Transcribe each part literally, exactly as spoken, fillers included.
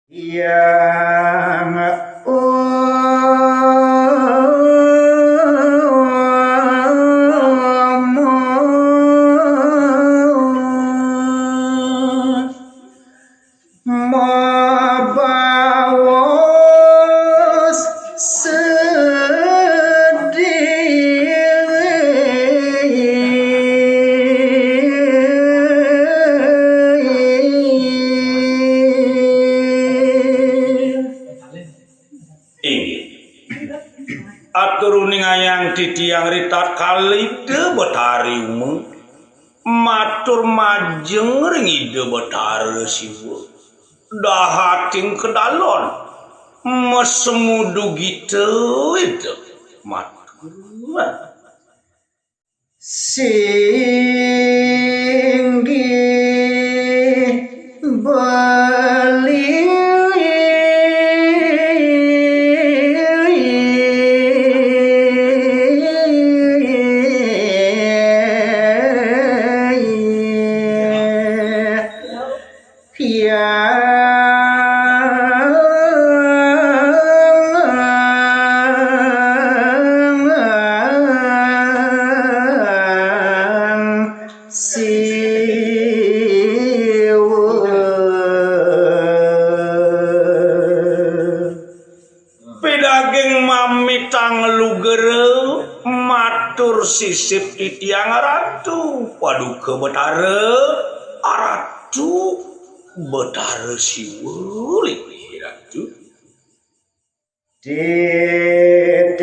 Yang umus mabaos sedih. Inggih. Atur uningayang titiang ritatkala Ida Betari Uma matur majeng ring Ida Betara Siwa. Dahating kedalon. Mesemu dugi ta Ida. Matur. Singgih beli. Hyang Siwa. Pidaging mamitang lugra, matur sisip titiang Ratu Paduka Betara, Ratu Betara Siwa, linggih Ratu. Titiang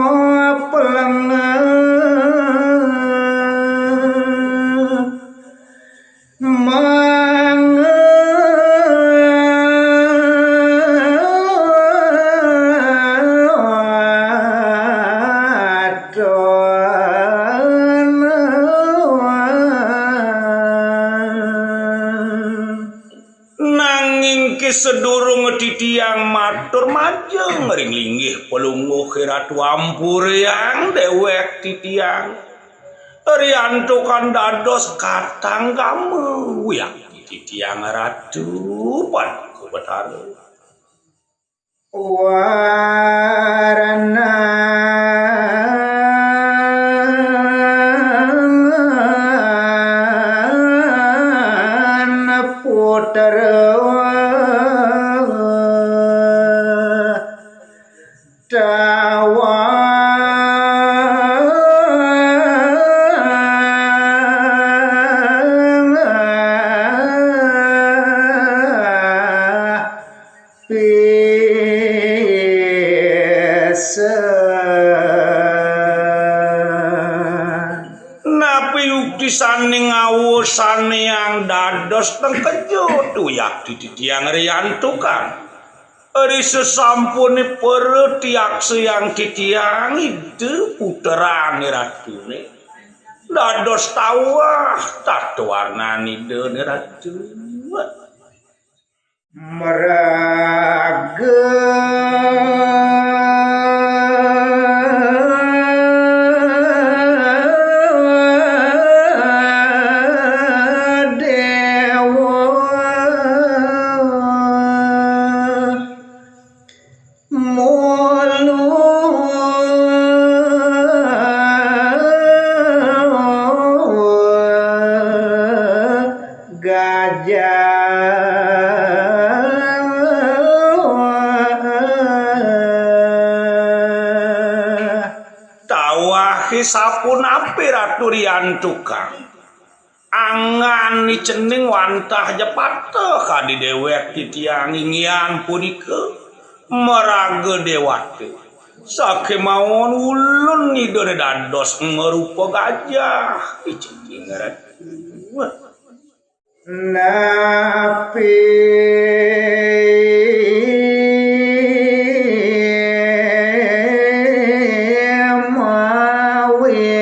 maplengeh mangadon. Nanging ki sedurung titiang matur majeng ring linggih Palungguh Ratu, ampurayang dewek titiang. Riantukan dados katanggama wiakti titiang Ratu Paduka Betara. Warna putra tawang pisan. Napi yukti sane ngawasanang dados tengkejut, uyakti titiang riantukan. Ri sesampune para tiaksayang titiang Ida putrane ratune. Dados tawah tata warnane Idane Ratu. Maraga dewa mulu gajah. Tawahe sapunapi Ratu riantukan? Anggan cening wantah ja pateh kadi dewek titiang inggihan punika maraga dewata. Sakemawon ulun Idane dados marupa gajah. Icing Ratu. Napi mawinan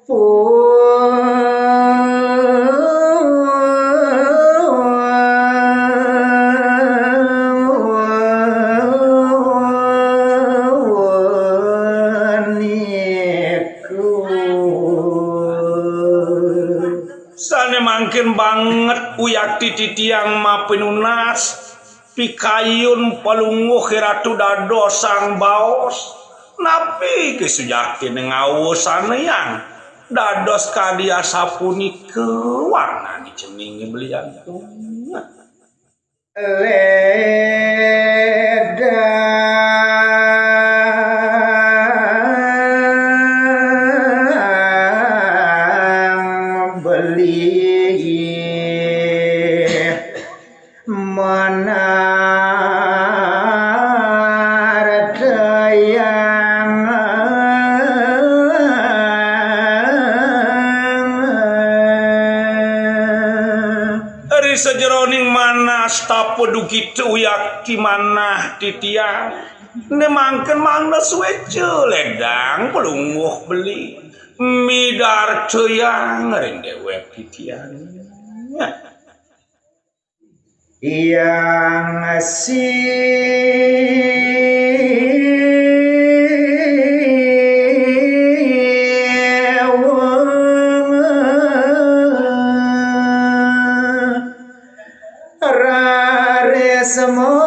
pun Banget uyakti titiang mapinunas, pikayun Palungguh Ratu dados sang baos. Napi kasujakti ngaosanayang dados kadi asapunika warnane ceningé belian. Ledang beli manartayang. Ri sajeroning manah astapa dugi uyakti manah titiang. Né mangkin mangda suéca ledang Palungguh beli midartayang ring déwék titiang. Yang si Rare semuanya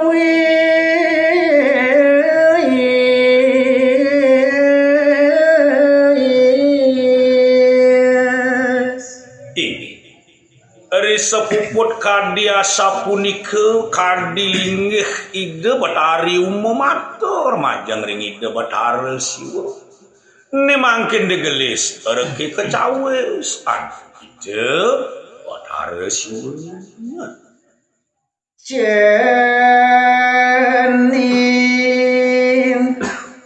wis. Inggih. Ri sapuput kadi asapunika kadi linggih Ida Batari Uma matur majeng ring Ida Batara Siwa. Né mangkin digelis reke kacawis antuk Ida Batara Siwa. Cening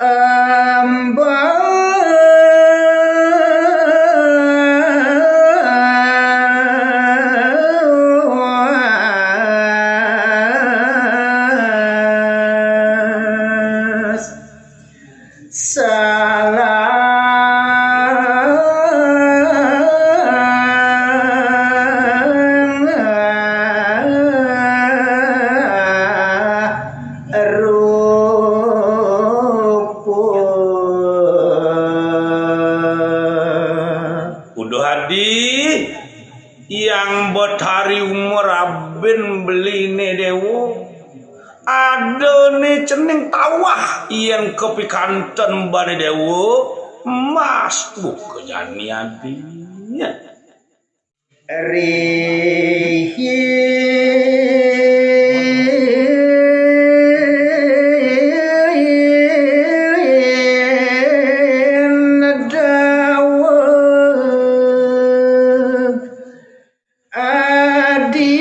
embang salah rupa. Uduh adi, Hyang Betari Uma rabin beliné déwa. Adané cening tawah yén kapikanten bané déwa, mas buka jani adi. Rihin daweg adi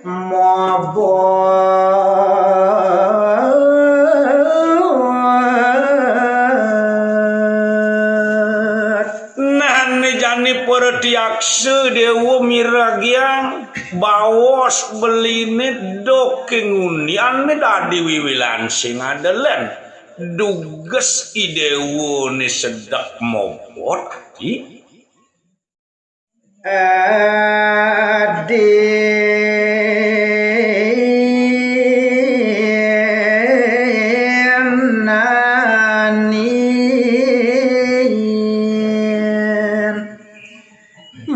mobot. Nah, né jani para tiaksa déwa miragiang baos beliné duk ngundiané dadi wiwilan sing adelén. Dugas i déwané sedek mobot adi. Adi nani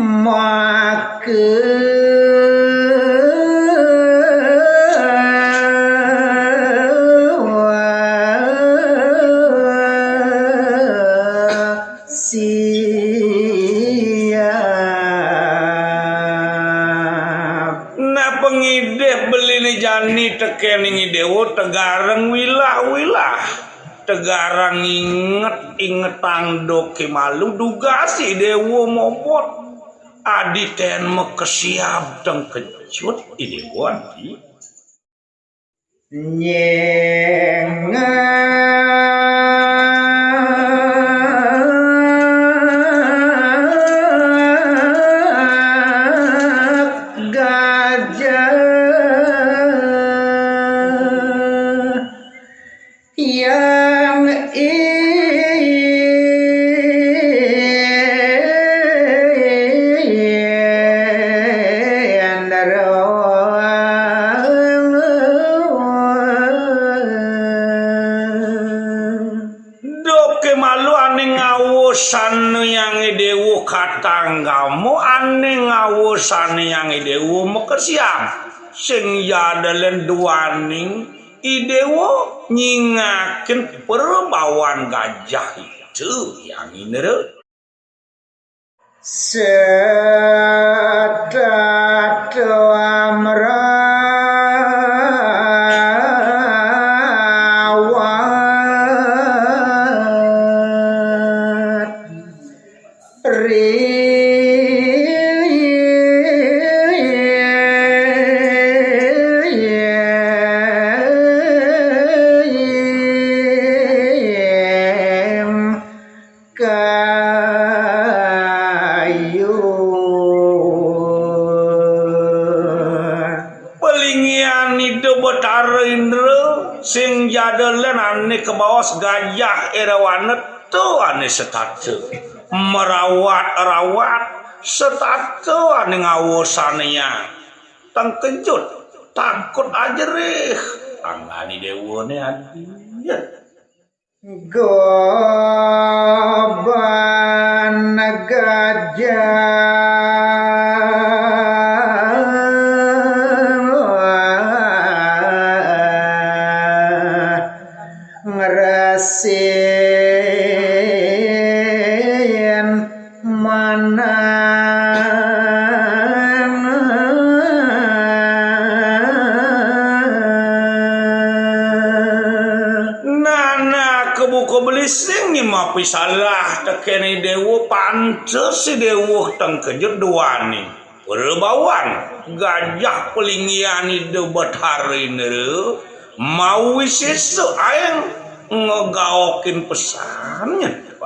maka siap. Nah, pangidih beliné jani tekéning i déwa tegarang wilah-wilah. Tegarang inget-ingetang doké malu dugas i déwa mobot. Adi tén makesiab tengkejut i déwa adi. Nyengak gajah yang indra. Saneyang Idéwa katanggama ané ngawa Saneyang Idéwa makesiab. Sing jadelen duaning Idéwa nyingakin prabawan gajah itu, Hyang Indra. Setata amrawat ri kayu. Palinggihan Ida Betara Indra sing jadelen ané kabaos gajah Erawana to ané setata. Merawat-rawat setata ané ngawa Saneyang. Tengkejut, takut ajerih. Tanggané déwané adi. Goban gajah ngresin manang. Nana kebuka belising ngimapi salah tekén Idéwa, pantes Idéwa tengkejut duaning prabawan gajah palinggihan Ida Betara Indra mawisésa aéng ngegaokin pesannya.